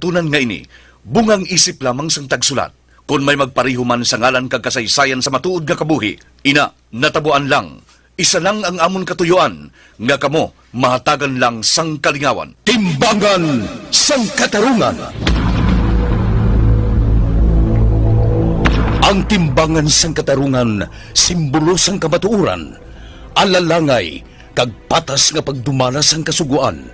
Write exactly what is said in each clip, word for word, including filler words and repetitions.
Tunan nga ini, bungang isip lamang sang tagsulat. Kon may magpareho man sa ngalan kag kasaysayan sa matuod nga kabuhi, ina, natabuan lang. Isa lang ang amon katuyuan, nga kamo mahatagan lang sang kalingawan. Timbangan sang Katarungan. Ang timbangan sang katarungan, simbolo sang kamatuoran, alalangay, kag patas nga pagdumala sang Kasugoan.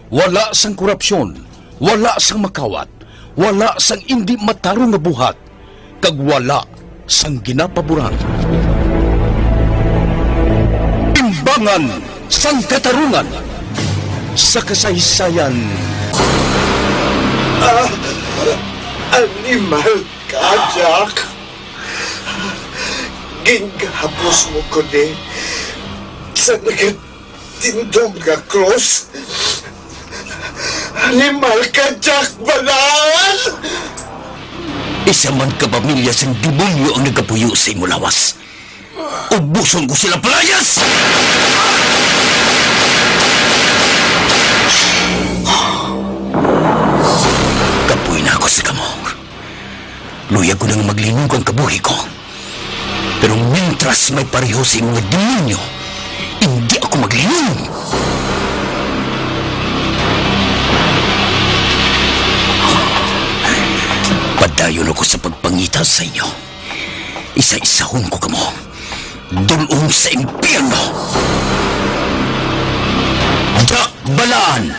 Wala sang korupsyon, wala sang makawat, wala sang indi matarong nga buhat, kag wala sang ginapaboran. Timbangan sang Katarungan sa kasaysayan. Ah, animal ka, Jack. Gingahapos mo ko ni sa nagatindog nga krus. Animal ka, Jack Balaan! Isa man ka pamilya sang demonyo ang nagapuyo sa imo lawas. Ubuson ko sila, palayas! Kapoy na ako sa kamo. Luyag ko nang maglinog ang kabuhi ko. Pero mintras may pareho sa imo nga demonyo, hindi ako maglinog. Padayon ako sa pagpangita sa inyo. Isa-isahon ko kamo. Dul-ong sa impyerno. Jack Balaan,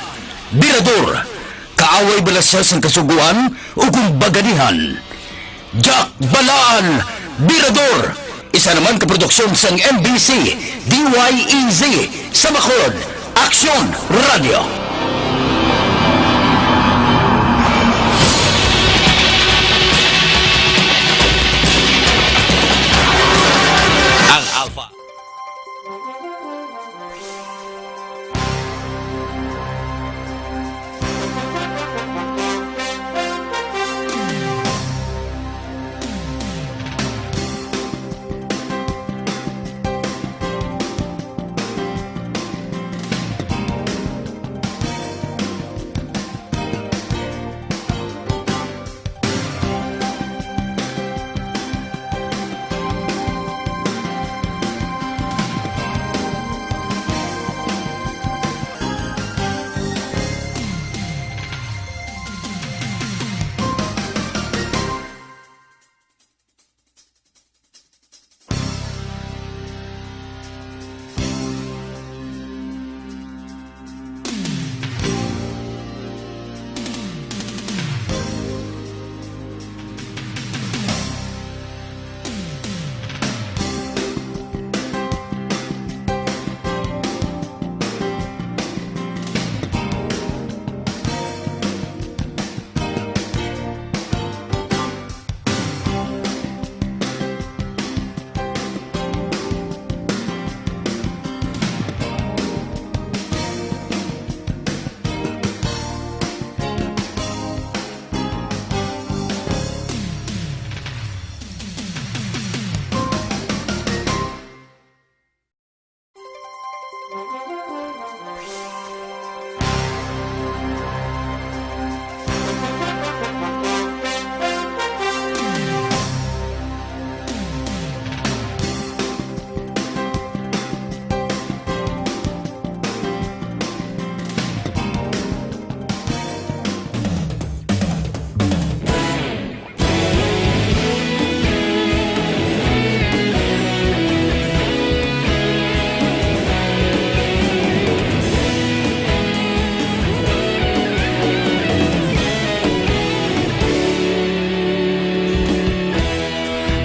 Birador, kaaway bala sia sang Kasugoan o kung baganihan? Jack Balaan, Birador, isa naman ka produksyon sang M B C, D Y E Z, sa Bacolod, Aksyon Radio. Ang Alpha.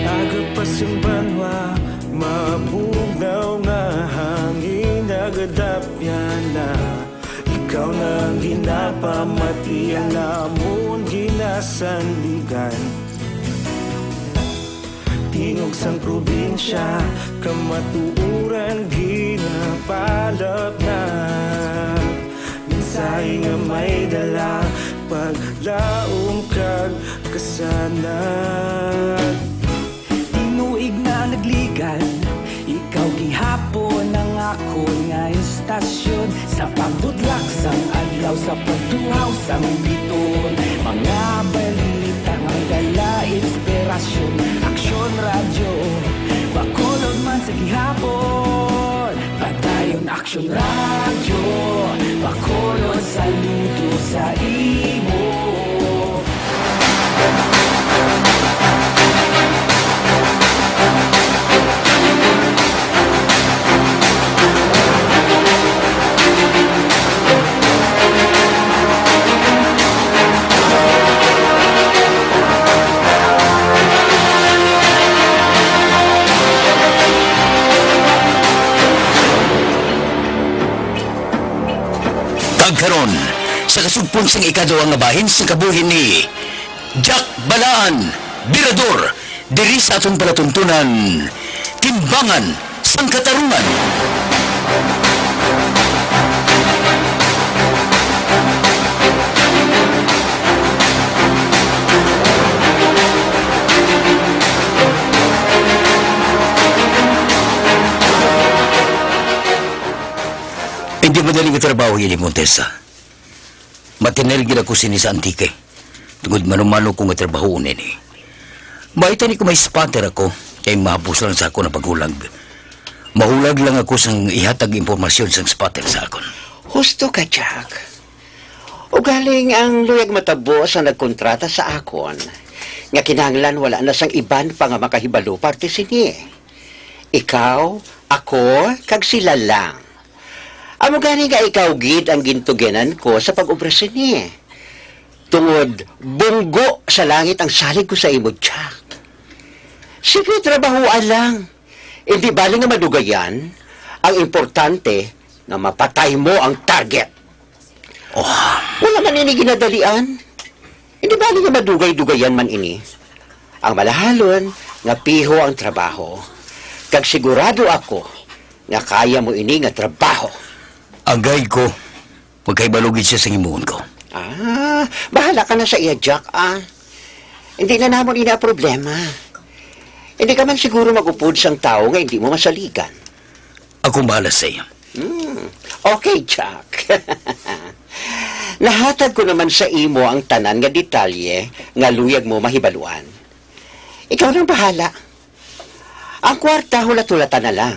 Agapas ang banwa, mabugnaw nga hangin, nagadapyan na. Ikaw na ang ginapamati, ang amon ginasandigan. Tingog sang probinsya, kamatuoran ginapalapnag. Mensahe nga may dala, paglaom kag kasanag. Tinuig na nagligan, ikaw gihapon ang akon nga istasyon. Sa pagbudlak sang adlaw, sa pagduhaw sang biton, Radyo Bacolod, saludo sa imo. Kag karon, sa kasugpon sang ikaduha nga bahin sang kabuhi ni Jack Balaan, Birador, diri sa aton palatuntunan, Timbangan sang Katarungan. Hindi madali nga trabaho ini, Montesa. Matinel gid ako sini sa Antique, tungod manumano ko nga trabahoon ini. Maita ni ko may spotter ako, kay mahapos lang sa ako na paghulag. Mahulag lang ako sang ihatag impormasyon sang spotter sa akon. Husto ka, Jack. Ugaling ang luyag matabo sa nagkontrata sa akon, nga kinahanglan wala na sang iban pa nga makahibalo parte sini. Ikaw, ako, kag sila lang. Amo gani nga ikaw gid ang gintugyanan ko sa pag-obra sini. Tungod bunggo sa langit ang salig ko sa imo, Jack. Sige, trabahoa lang. Hindi bali nga madugayan. Ang importante nga mapatay mo ang target. Oh. Wala man ini ginadalian. Hindi bali nga madugay-dugayan man ini. Ang malahalon nga piho ang trabaho. Kag sigurado ako nga kaya mo ini nga trabaho. Agay ko, magkahibalo gid siya sa himuon ko. Ah, bahala ka na sa iya, Jack, ah. Hindi na namon ini ang problema. Hindi ka man siguro mag-upod sang tawo nga hindi mo masaligan. Akong bahala sa iya. Hmm. Okay, Jack. Nahatag ko naman sa imo ang tanan nga detalye nga luyag mo mahibaluan. Ikaw nang bahala. Ang kwarta, hulat-hulatan na lang.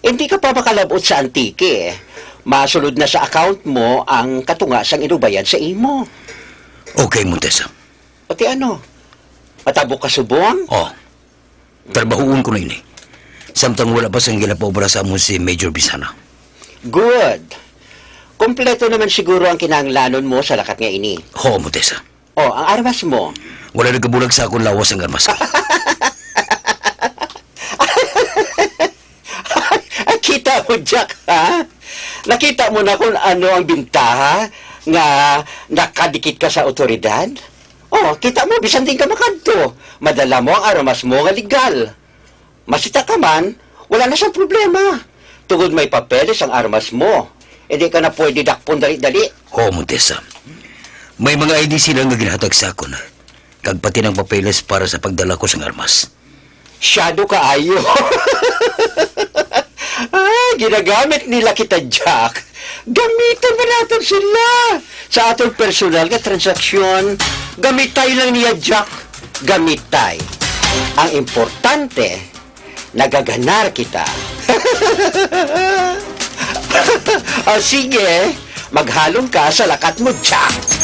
Hindi ka pa makalab-ot sa Antique. Masulod na sa account mo ang katunga sang inubayan sa imo. Okay, Montesa. Pati ano? Matabok ka subong? Oh. Trabahoon ko na ini. Samtang wala pa sang ginapaobra sa amon si Major Bisana. Good. Kompleto naman siguro ang kinahanglanon mo sa lakat nga ini. Oo, Montesa. Oh, ang armas mo? Wala nagabulag sa akon lawas ang armas. Ay, kita mo, Jack, ha? Nakita mo na kung ano ang bintaha nga nakadikit ka sa awtoridad? Oh, kita mo, bisan din ka makadto, madala mo ang armas mo nga legal. Masita ka man, wala na siyang problema. Tungod may papeles ang armas mo, hindi ka na pwede dakpon dali-dali. Oo, Montesa. May mga I D sila nga ginhatag sa akon, kag pati ng papeles para sa pagdala ko sang armas. Siyado kaayo. Ah, ginagamit nila kita, Jack. Gamitan ba naton sila? Sa aton personal nga transaksyon, gamitay lang niya, Jack. Gamitay. Ang importante, nagaganar kita. O sige, maghalong ka sa lakat mo, Jack.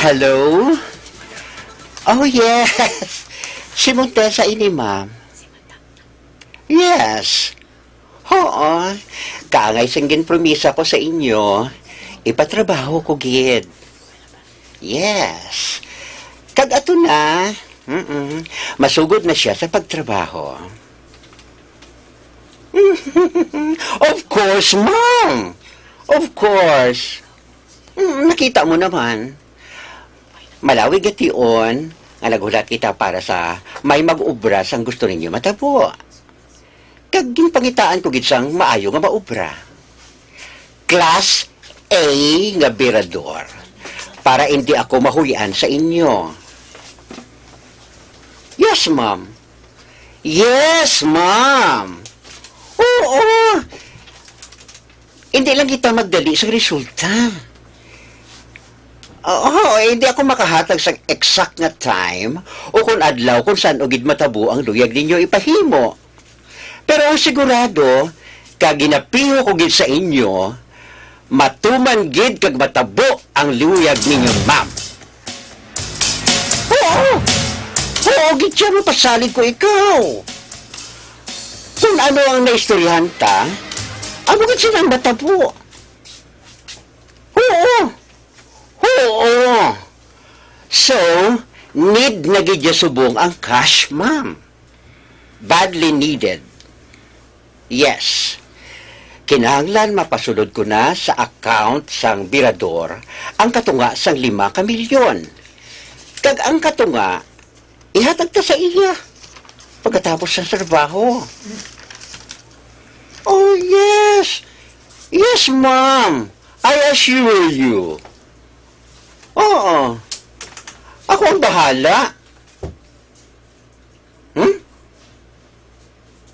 Hello? Oh, yes. Si Montesa ini, ma'am. Yes. Oo. Kaangay sing ginpromisa ko sa inyo, ipatrabaho ko gid. Yes. Kag ato na. Mm-mm. Masugod na siya sa pagtrabaho. Of course, ma'am. Of course. Mm, nakita mo naman. Malawig gation nga naghulat kita para sa may mag-obra sang gusto ninyo matabo. Kag ginpangitaan ko gid sang maayo nga maobra. Class A nga birador, para indi ako mahuy-an sa inyo. Yes, ma'am. Yes, ma'am. Oo. Hindi lang kita magdali sa resulta. Oo, hindi ako makahatag sa exact nga time o kung adlaw kung saan ugid matabo ang luyag ninyo ipahimo. Pero ang sigurado, kag ginapiho ko gid sa inyo, matuman gid kag matabo ang luyag ninyo, ma'am. Oo! Oo, gid siya, mapasalig ko ikaw. Kung ano ang naistoryahan ta, amo gid silang matabo. Oo. Oo. So, need na gid niya subong ang cash, ma'am. Badly needed. Yes. Kinahanglan mapasulod ko na sa account sang birador ang katunga sang lima ka milyon. Kag ang katunga, ihatag ta sa iya pagkatapos sa trabaho. Oh, yes. Yes, ma'am. I assure you. Oo. Ako ang bahala. Hmm?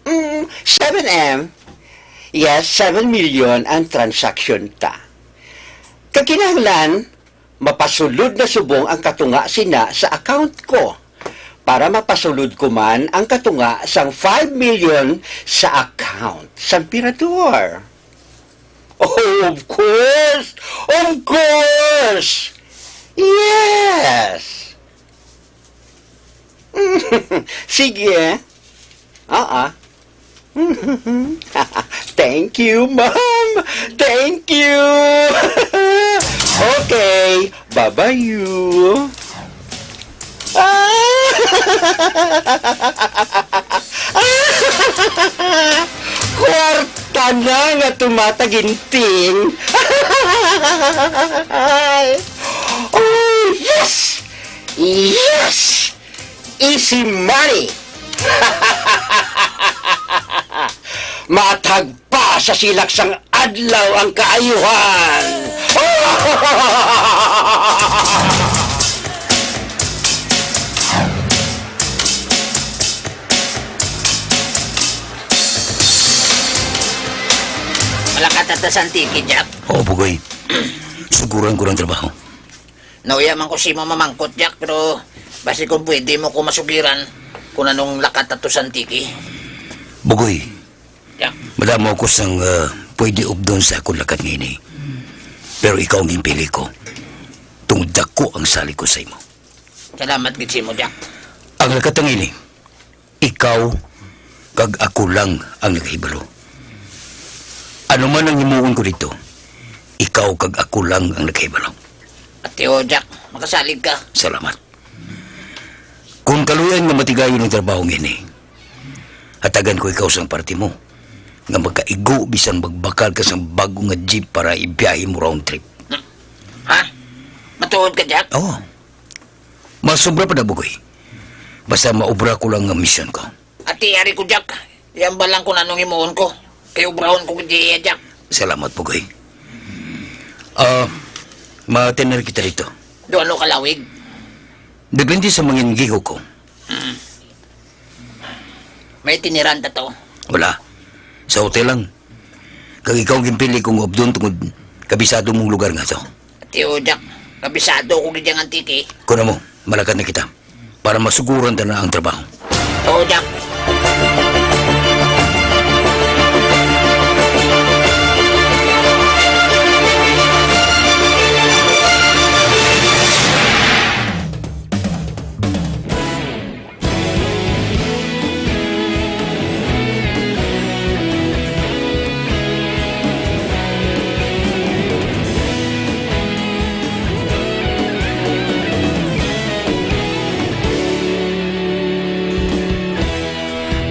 Mm, seven M? Yes, seven million ang transaction ta. Kakinahanglan, mapasulod na subong ang katunga sina sa account ko, para mapasulod ko man ang katunga sang five million sa account sang birador. Oh, of course! Of course! Yes! Sige. Ah, ah. Thank you, ma'am. Thank you. Okay. Bye-bye you. Ah! Kwarta na nga tumataginting. Oh, yes! Yes! Easy money! Matagpa sa silak sang adlaw ang kaayuhan! Malakat ta sa Antique, Jack. Oo, Bugoy. Suguran ko ng trabaho. Nauya man ko sa imo mamangkot, Jack, pero basi kung pwede mo ko masugiran kung anong lakat ato sa Antique. Bugoy, Jack. Madamo ako sang, ah, pwede updon sa akong lakat ngini. Pero ikaw ang ginpili ko. Tungod dako ang salig ko sa imo. Salamat gid sa imo, Jack. Ang lakat ngini, ikaw kag ako lang ang nakahibalo. Ano man ang himuon ko dito, ikaw kag ako lang ang nakahibalo. Atiyo, Jack, makasalig ka. Salamat. Kung kaluyan nga matigayon ang trabaho ngini, hatagan ko ikaw sang parte mo, nga makaigo bisan magbakal ka sang bago nga jeep para ibiyahe mo round trip. Ha? Matuod ka, Jack? Oo. Mas sobra pa na, Bugoy. Basta maubra ko lang ang misyon ko. Ati, ari ko, Jack. Yan ba lang kung anong himuon ko? Kay ubrahon ko gid iya, Jack. Salamat, Bugoy. Ah, ma-tener kita dito. Do ano kalawig? Depende sa mangin giho ko. Hmm. May tiniran ta to. Wala. Sa hotel lang. Kag ikaw ang ginpili kong updon tungod kabisado mong lugar nga to. Tiyo, Jack, kabisado ko gid ang Antique. Kuno mo, malakat na kita para masuguran ta na ang trabaho. Oo, Jack.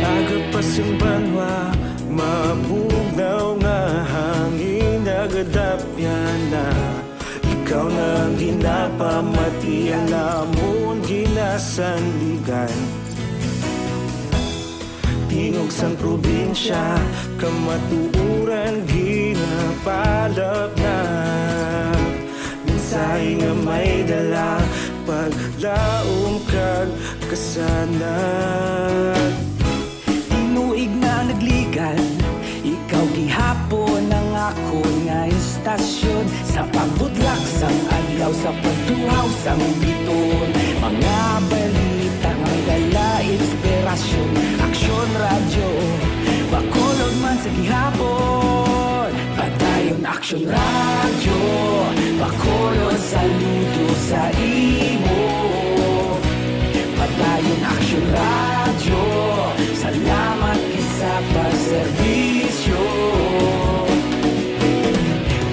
Aga pa sing banwa, mabugnaw nga hangin nagadapyan na. Ikaw na ang ginapamati, ang amon ginasandigan. Tingog sang probinsya, kamatuoran ginapalabnag. Mensahe nga may dala, paglaom kag kasanag. Tinuig na nagligad, ikaw gihapon ang akon Sa pagtuhaw sang biton, mga balita nga may dala inspirasyon. Aksyon Radyo, Bacolod man sa gihapon. Padayon Aksyon Radyo, Bacolod saludo sa imo. Padayon Aksyon Radyo, salamat gid sa pagserbisyo.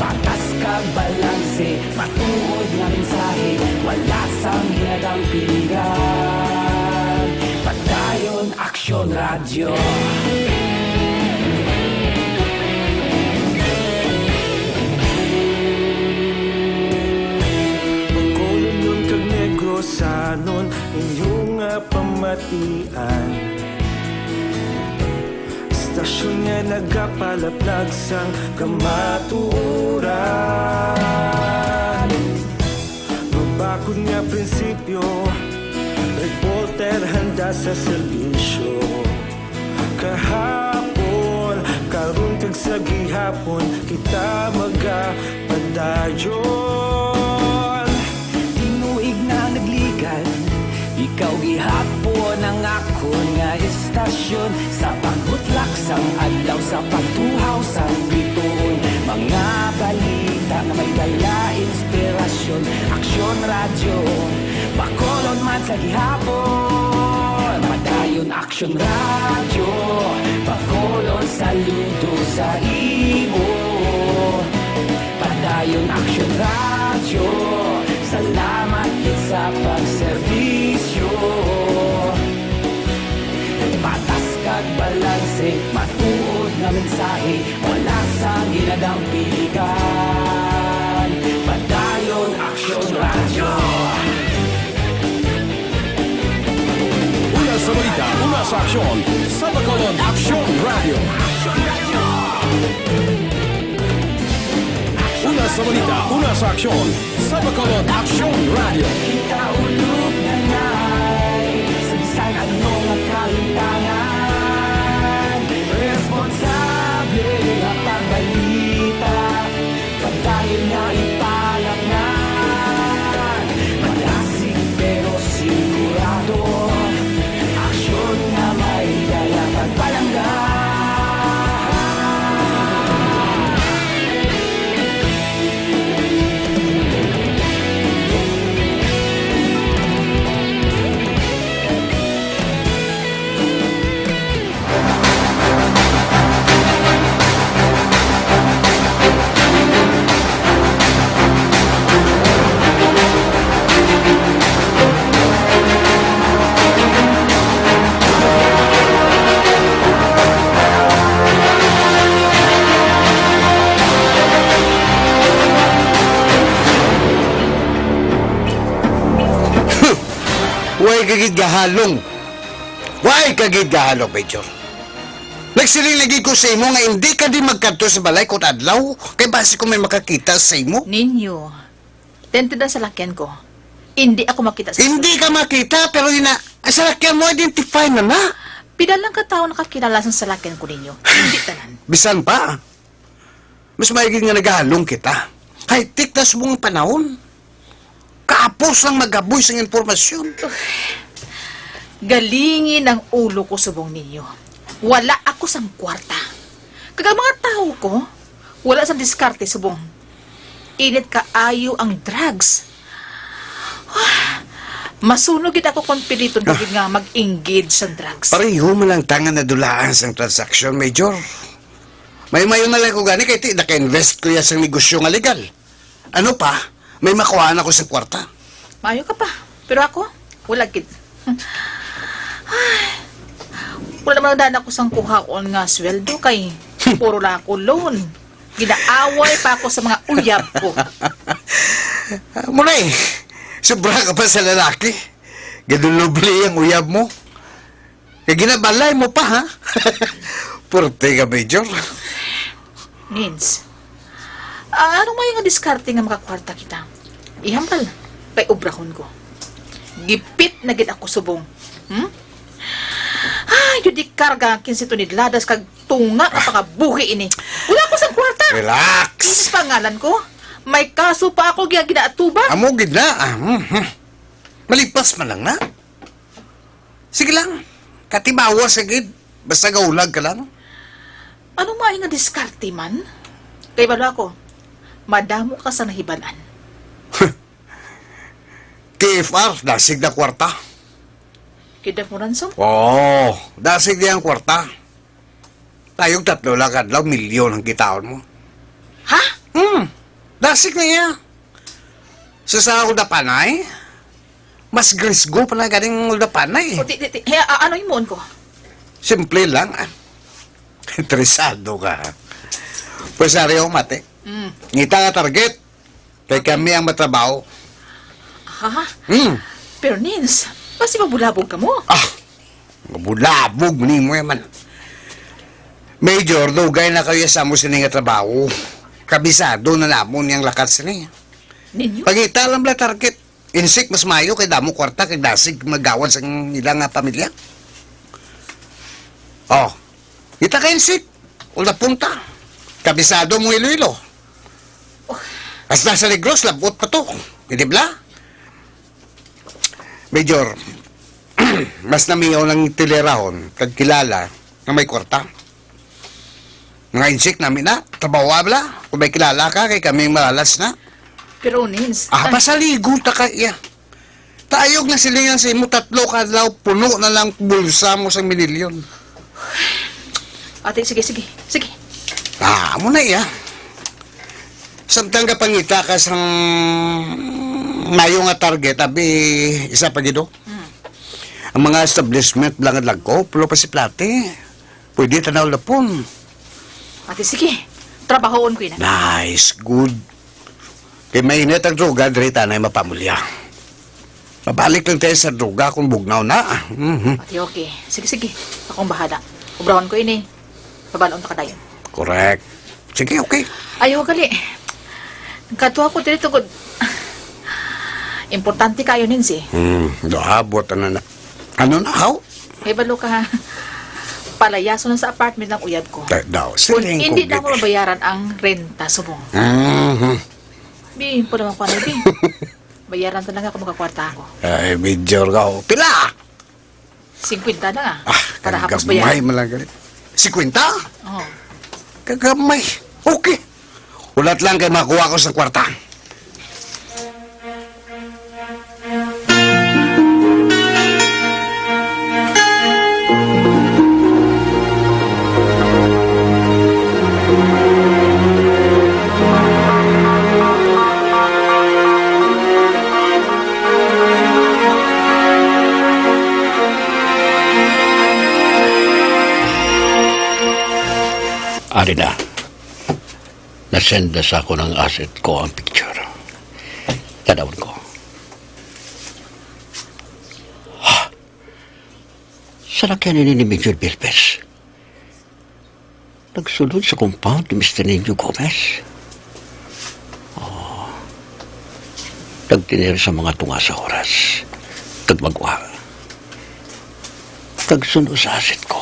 Patas kag balanse, matuod nga mensahe, wala sang hinadang piligan. Padayon Aksyon Radyo. Bacolod kag Negrosanon, inyo nga pamatian. Istasyon nga nagapalaplag sang kamatuoran. Mabakod nga prinsipyo, reporter handa sa serbisyo. Kahapon, karon kag sa gihapon, kita magapadayon. Tinuig na nagligan, ikaw gihapon ang akon nga istasyon. Sa pagbutlak sang adlaw, sa pagtuhaw sang bituon, mga balita nga may dala inspirasyon. Aksyon Radyo, Bacolod man sa gihapon. Padayon Aksyon Radyo, Bacolod saludo sa imo. Padayon Aksyon Radyo, salamat gid sa pagserbisyo. Patas kag balanse, matuod nga mensahe, wala sang ginadampigan. Padayon Aksyon Radyo. Una sa balita, una sa aksyon, sa Bacolod Aksyon Radyo. Una sa balita, una sa aksyon, sa Bacolod Aksyon Radyo. Kita ulog na nay, sa bisan ano nga kahintangan, responsable nga pagbalita, padayon nga ipalaknag. Madasig pero sigurado, aksyon nga may dala pagpalangga. Way ka gid gahalong. Way ka gid gahalong, Major. Nagsiling lagi ko sa imo nga hindi ka di magkadto sa balay kon adlaw, kay basi ko may makakita sa imo. Ninyo, tente na salakyan ko. Hindi ako makita sa Hindi ka makita, pero yun na, ang salakyan mo, identify na na. Pila lang ka tawo nakakilala sa salakyan ko ninyo? Hindi tanan. Bisan pa, mas maigid nga nagahalong kita. High-tech na subong ang panahon. Kapos ang magaboy sang impormasyon. Galingin ang ulo ko subong ninyo. Wala ako sang kwarta. Kag ang mga tawo ko, wala sang diskarte subong. Init kaayo ang drugs. Masunog gid ako kon piliton ko Ah. gid nga mag-engage sa drugs. Pareho man lang ta nga nadulaan sang transaksyon, Major. May mayo na lang ko gani kay ti naka-invest ko ya sang negosyo nga legal. Ano pa? May makuhaan ako sa kwarta. Maayo ka pa. Pero ako, wala gid. Ay, wala man daan ako sang kuhaon nga sweldo kay puro lang ako loan. Ginaaway pa ako sa mga uyab ko. Muna eh, sobra ka pa sa lalaki. Gadulubli ang uyab mo. Kay ginabalay mo pa, ha? Purte ka, Major. Nins, ah, ano may nga diskarte nga makakwarta kita? Ihambal, kay obrahon ko. Gipit na gid ako subong. Hmm? Ay, yun di karga ang kinse toneladas kag tunga ang pangabuhi ini. Wala ko sang kwarta. Relax. Inis pangalan ko. May kaso pa ako nga ginaatubang. Amo gid na, ah. Mhm. Malipas man lang na. Sige lang. Katimawa sa gid. Basta gaulag ka lang. Ano may nga diskarte man? Kay balo ako, madamo ka sa nahibanan. K F R, dasig na kwarta. Kidnap mo, Ransom? Oo, dasig niya ang kwarta. Tayog tatlo lang ka adlaw, milyon ang kitaon mo. Ha? Hmm, dasig na iya. Sa sa uldapanay, mas grisgo pa na ganing uldapanay. O, ti, ti, ti, he, a-, ano himuon ko? Simple lang, ah. Interesado ka. Pwes, ari ang mati. Mm. Ngita nga target. Kay kami ang matrabaho. Ha? Hmm. Pero, Nins, basi mabulabog ka mo. Ah, mabulabog ni mo man. Major, dugay na kayo sa amo sini nga trabaho. Kabisado na namon yang lakat sini. Ninyo? Pangita lang bala target. Insik mas mayo kay damo kwarta kay dasig magawad sang ila nga pamilya. Oh, kita ka insik. Ula punta. Kabisado mo Iloilo. Hasta sa Negros, labot pa to. Di ba? Major, mas namiyaw ng tilirahon kag kilala nga may kwarta. Mga insik namin na, trabaho bala. Kung may kilala ka, kay kami malalas na. Pero, Nins, Ah, ay- pasaligon ta ka iya. Tayog na silingan sa imo, tatlo ka adlaw, puno na lang bulsa mo sa minilyon. Ate, sige, sige, sige. Ah, amo na iya. Samtang kapangita ka sang mayo nga target, abi, isa pa gid, oh. Hmm. Ang mga establishment, blangan lang ko, pulo pa si plate. Pwede tanaw lapon. Ate, sige. Trabahoon ko yun. Nice, good. Kay mainit ang droga, diri tanay mapamulya. Mabalik lang tayo sa droga kung bugnaw na. Mhm. Ate, okay. Sige, sige. Akong bahala. Kubrahon ko ini. Pabalon ta ka dayon. Correct. Sige, okay. Ayaw, gali. Kadto ako diri tungod importante kayo, Nins, eh. Hmm, naabot na na. Ano na, haw? May balo ka, ha? Palayason na sa apartment ang uyab ko. Eh, daw, Kung siling ko hindi na gid mo eh. mabayaran ang renta subong. Mhm. Bi, po naman ko na, bi. Bayaran ta na nga kung makakwarta ako. Ay, major ka, oh. Pila? Singkwenta na nga. Ah, Para hapos kagamay bayaran. man lang galit. Singkwenta? Oo. Kagamay. Okay. Ulat lang kay makuha ko sa kwarta. Ari na. Nasenda sa ako ng asset ko ang picture. Tanawon ko. Ha? Salakyan ini ni Major Bilbes. Nagsulod sa compound ni Mister Niño Gomez. Oh. Nagtinir sa mga tunga sa oras. Kag magwa. Nagsuno sa asset ko.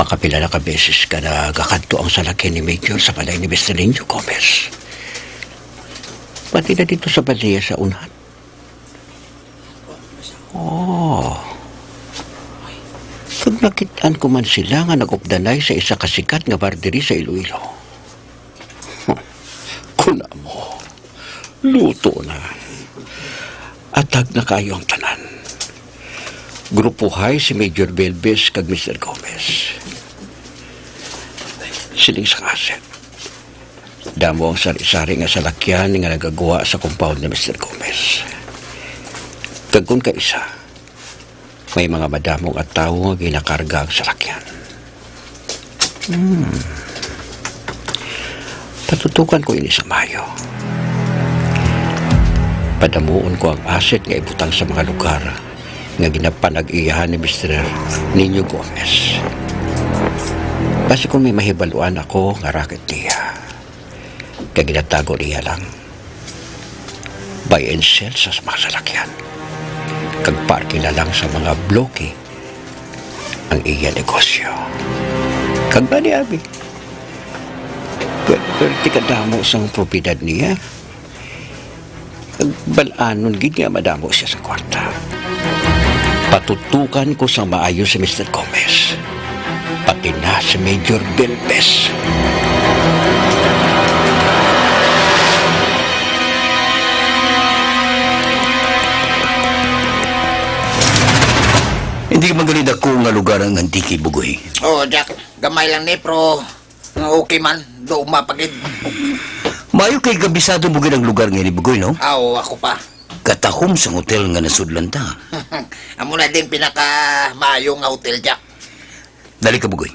Makapila na ka beses ka nagakadto ang salakyan ni Major sa balay ni Mister Niño Gomez. Pati na dito sa balaya sa unahan. Oh. Kag nakit-an ko man sila nga nag-updanay sa isa ka sikat nga bar diri sa Iloilo. Kuna mo, luto na. Atag na kayo ang tanan. Grupo high si Major Belbes kag Mister Gomez. Siling sang asset. Damo ang sari-sari nga salakyan nga nagagwa sa compound ni Mister Gomez. Kag kun kaisa, may mga madamo nga tawo nga ginakarga ang salakyan. Hmm. Patutukan ko ini sa maayo. Padamuon ko ang asset nga ibutang sa mga lugar nga ginapanag-iyahan ni Mister Niño Gomez. Basi kung may mahibaluan ako nga racket niya, kay ginatago niya lang. Buy and sell sa mga salakyan. Kag parking na lang sa mga bloke ang iya negosyo. Kag ba ni Abi? Pwede Perti kadamo sang propiedad niya. Bal-anon gid nga madamo siya sa kwarta. Patutukan ko sang maayo si Mister Gomez, pati na si Major Belbes. Hindi man gali dako nga lugar ang Antique, Bugoy. Oo, Jack. Gamay lang ni, pero nga okay man. Dauma pa gid. Maayo kay kabisado mo gid ang lugar nga ini, Bugoy, no? Ah, oo, ako pa. Katahom sang hotel nga nasudlan ta. Amo na din pinaka maayo nga hotel, Jack. Dali ka, Bugoy.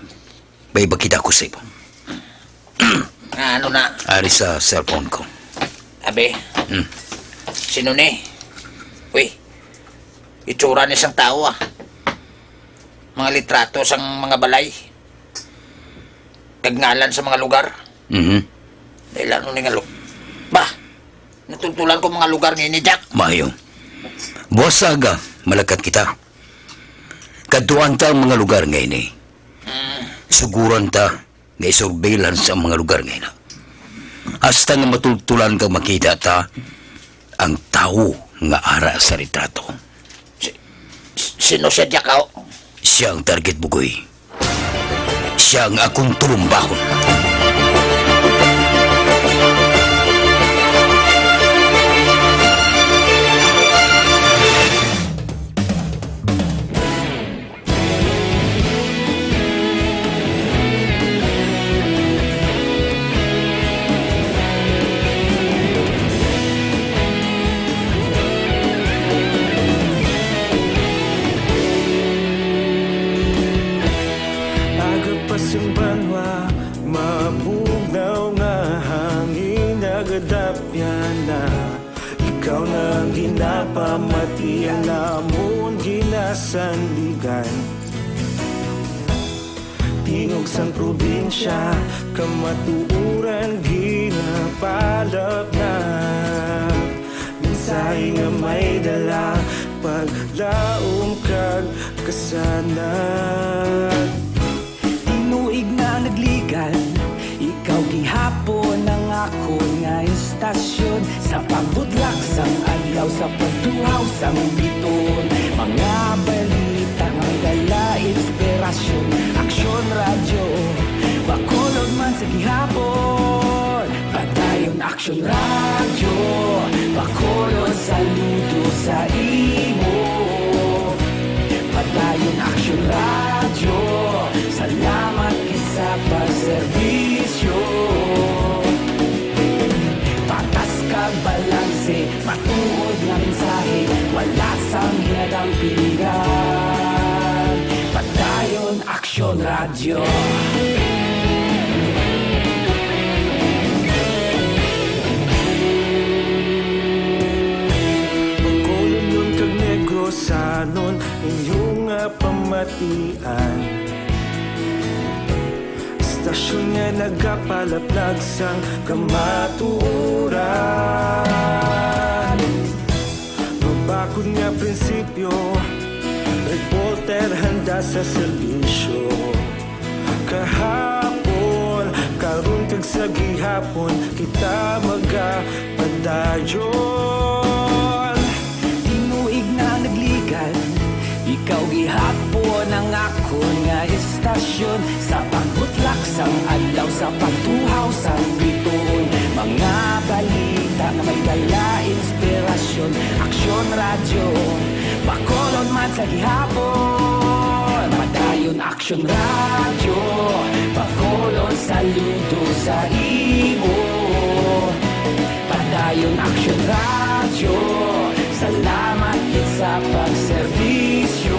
May ipakita ko sa imo. Ah, ano na? Ari sa cellphone ko. Abi, Hmm. Sino ni? Uy, itsura ni sang tao, ah. Mga litrato sang mga balay. Kag ngalan sa mga lugar. Mhm. Dahil ano ni nga lu-, Bah, natultulan ko mga lugar nga ini, Jack. Maayo. Buwas sa aga, malakat kita. Kadtuan ta ang mga lugar nga ini. Mm. Suguran ta nga i-surveillance ang mga lugar nga ina. Hasta nga matultulan kag makita ta ang tawo nga ara sa litrato. Si-, sino siya, Jack, aw? Siya ang target, Bugoy. Siya ang akong tulumbahon. Aga pa sing banwa, mabugnaw nga hangin, nagadapyan na. Ikaw na ang ginapamati, ang amon ginasandigan. Tingog sang probinsya, kamatuoran ginapalapnap. Mensahe nga may dala, paglaom kag kasanag. Tinuig na nagligad, ikaw gihapon ang akon nga istasyon. Sa pagbutlak sang adlaw, sa pagtuhaw sang biton, mga balita nga may dala inspirasyon. Aksyon Radyo, Bacolod man sa gihapon. Padayon Aksyon Radyo, Bacolod, saludo sa imo. Padayon Aksyon Radyo, salamat gid sa pagserbisyo. Patas kag balanse, matuod nga mensahe, wala sang ginadampingan. Padayon Aksyon Radyo. Bacolodnon kag Negrosanon, inyo nga pamatian. Istasyon nga nagapalaplag sang kamatuoran. Mabakod nga prinsipyo, reporter handa sa serbisyo. Kahapon, karon kag sa gihapon, kita magapadayon. Tinuig na nagligad, ikaw gihapon ang akon nga istasyon. Sa pagbutlak sang adlaw, sa pagtuhaw sang bituon, mga balita nga may dala inspirasyon. Aksyon Radyo, Bacolod man sa gihapon. Padayon Aksyon Radyo, Bacolod, saludo sa imo. Padayon Aksyon Radyo, salamat gid sa pagserbisyo.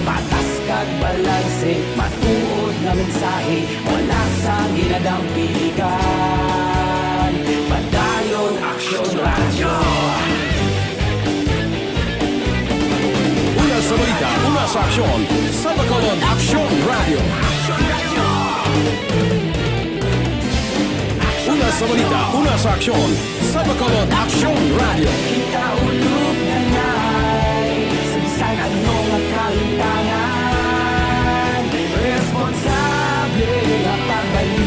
Patas kag balanse, matuod nga mensahe, wala sang ginadampigan. Padayon Aksyon Radyo. Una sa balita, una sa aksyon, sa Bacolod Aksyon Radyo. Una sa balita, una sa aksyon, sa Bacolod Aksyon Radyo. Kita ulog na nay, sa bisan ano nga kalimtangan, responsable nga pagbalik.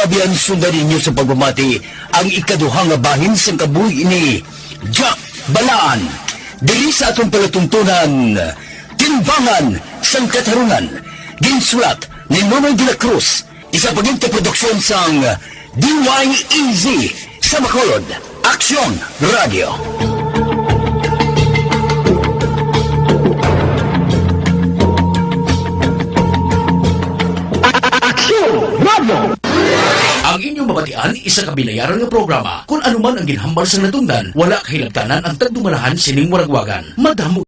Abyan, sundan ninyo sa pagpamati ang ikaduha nga bahin sang kabuhi ni Jack Balaan diri sa atong palatuntunan, Timbangan sang Katarungan. Ginsulat ni Nonoy de la Cruz, isa pa gid ka produksyon sang D Y E Z sa Bacolod. Aksyon Radio. Aksyon Radio. Ang inyong mabatian, isa ka binayaran nga programa. Kung ano man ang ginhambal sang natundan, wala kahilabtanan ang tagdumalahan sining waragwagan. Madamo